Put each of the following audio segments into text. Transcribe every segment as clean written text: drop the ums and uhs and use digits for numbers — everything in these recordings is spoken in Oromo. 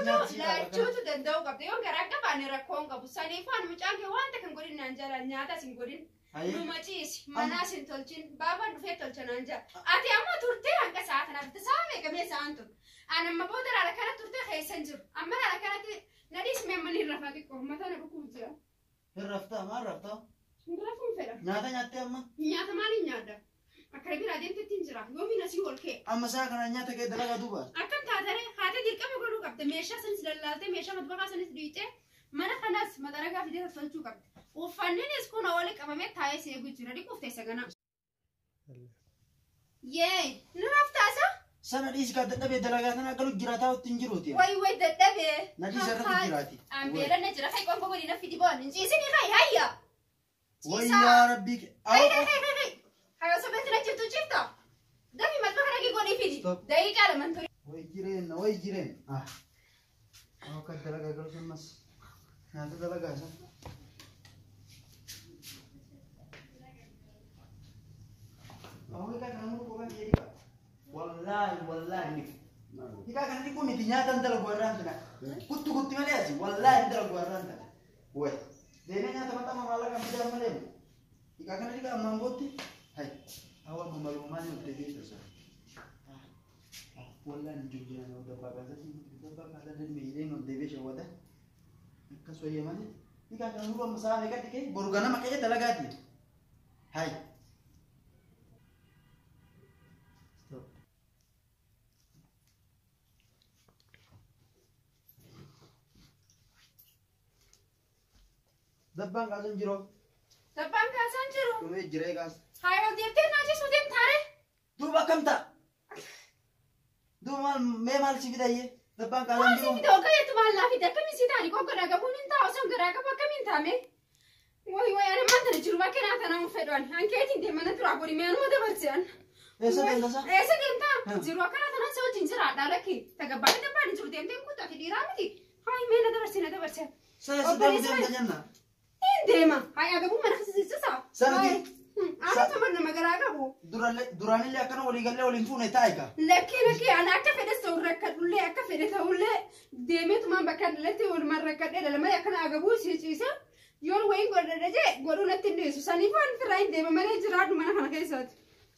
Nyaati Laachuutu danda'uu qabda. Yoo garaa qabaanne rakkoo hin qabu. Saniifaan mucaan kee wanta kan godhin naan jala nyaatas hin godhin. Hayyee. Numa ciisi, manaas hin tolchin, baabaan dhufee tolcha naan jala. Ati amma turtee hanga sa'a kanaaf itti sa'a meeqa mee sa'aan tun. Ani amma booda laala kana turtee keessa hin jiru. Amma laala kanatti na dhiisme amma ni rafaa xiqqoo mataa na dhukkubu jira. Hin raftaa maal raftaa? Hin rafuun fedha. Nyaata nyaattee amma? Nyaata maaliin nyaadda? Akka biraa deemtetti hin jira. Yoomiin asii ol ka'e. Amma sa'a kana nyaata kee dalagaa duuba. Akkam taatare haatee dirqama godhuu qabda. Meeshaa sanis lallaaltee meeshaa matbaqaa sanis dhiqxee mana kanas maxaragaa fidee tolchuu qabda. Uffanninis kun wali qabamee taa'ee si eegu jira. Dhiquuf teessa ganaa. Yee, nu raftaasa? Sana dhiisi kaa dadhabee dalagaa kana galu jiraataa watti hin jiruuti. Wayi wayi dadhabee. Na dhiisa irratti jiraati. Ambeela na jira. Kai qofa godhi na fidi boon. Hin ciisini kai hayya. Wayyaa rabbii kee. Kai kai kai kai. Kai osoo beekti na jirtu cifta. Dafi matbaqa dhaqii godhi fidi. Stop. Daqiiqaa lama ture. Way jireenya way jireenya. Ah. Akka dalagaa galu ammas. Nyaata dalagaa isa. Awwi kaa kana muru qofa kee dhiqa. Wallaahi wallaahi. Hikaa kana dhiquu miti nyaata hin dalagu warraan tana. Kuttu kutti malee asi wallaahi hin dalagu warraan tana. Way. Deemee nyaata maxxanfa maallaqa fidaan malee. Hikaa kana dhiqa ammaan bootti. Hai. Hawa amma malumaa ni ol deebi'ee jira. Wallaan hin jiru jiran dabbaa kaasaa dabbaa kaasaa dalmee ol deebi'ee shawwata. Akkas wayya malee. Hikaa kana muru amma sa'a meeqa dhiqee boru ganama ka'ee dalagaati. Hai. Stop. Dabbaan kaasaan jiru. Dabbaan kaasaan jiru. Dhumee jiree kaas. Haa ol deemtee naajisuu deemtaare. Duuba akkam ta'a? Duuba maal mee maal si fidayyee? Dabbaan kaasaan Maal si jiru. fide hoggaa jettu maal naa fide akkamiin si taani qofa garaa qabuun hin taa'u osoo garaa qabu akkamiin taame? Wayi wayi ani maanta na jiru bakkee naa tanaa fedhu ani hankeetiin deemana turaa godhi mee anuma dabarse an. Eessa deemta sa? Eessa deemta? Jiru akkana tanaan si wajjin jiraadha lakki. Tagabbaa dabbaan hin jiru deemtee hin kutu ati dhiiraa miti. Hayi mee na dabarse na dabarse. Sa eessa deemu deemta jenna? Hin deema. Hayi agabuu mana keessa Sana Ani tumar nama garaa qabu. Duraanillee akkana walii gallee waliin fuune taa'i kaa. Lakkee lakkee ani akka fedhes ta'u rakkadhullee akka fedhe ta'ullee deemeetumaan bakka dhalatti walumaan rakkadhee dhala malee akkana agabuu si ciisa. Yoon wayiin godhadha jee godhuu natti hin dhiisu. Saniif waan firraa hin deema malee jiraadhu mana kana keessaati.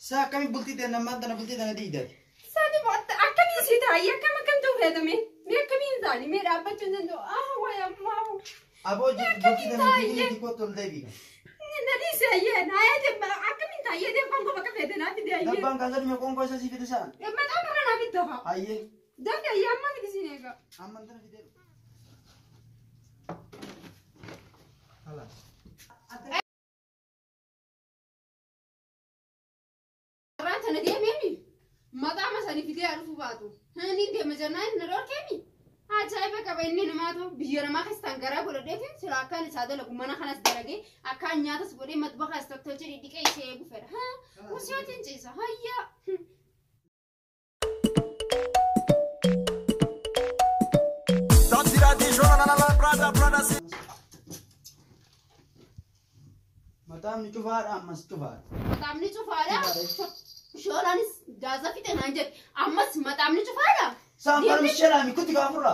Sa akkami bultii ta'e nammaan tana bultii tana diidati? Sani akkamiin si taa'ee akkam akkam ta'u fayyadame? Mee akkamiin taa'ani? Mee dhaabbachuu hin danda'u? Ah wayi ammaa. Aboo bultii tana diidii kottu ol deebii. Na dhiise ayyee naayee deema akkamiin taa'ee deemaan qofa akka fedhe naa fide ayyee. Dabbaan kaasaan dhumee qoonqoo isa si fide sa'an. Maxaan irra naa fidda fa'a. Hayyee. Dafi ayyee amma fidi siin eega. Amman tana fidee. Halas. Irraan tana deemeemi. Maqaama sanii fidee haa dhufu baatu. Inni deema jennaan na dhorkeemi. Ajaa'iba qaba inni namaatu biyya namaa keessaan garaa godhadheetiin sila akkaan isaa dalagu mana kanas dalagee akkaan nyaatas godhee matbaqaas tottolchee dhidhiqee ishee eegu fedha. Usiyootiin ciisa hayyaa. Mataamni cufaadha ammas cufaadha. Mataamni cufaadha. Shooraanis gaaza fixe naan jedhe ammas mataamni cufaadha. Saan farmi kuti gaafurra.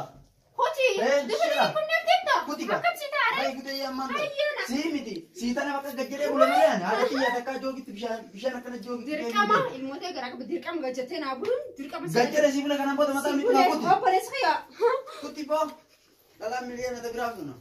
Kuti Sheela. kunneen deemta. Kuti gaa. Akkam si taare? Bayi kutee ammaan ta'e. Hayyoona. Sii miti. Sii tana bakka gajjadee bula malee ani haadha xiyyaa takkaa joogitti bishaan bishaan akkana joogitti. Dirqama ilmoota garaa qabu dirqama gajjattee naa buluun dirqama si Gajjadee sii bula kanaan booda mataan miidhaa kuti. Obboleessa kiyya. Kuti boo. Dhalaan miliyoona ta biraaf tuna.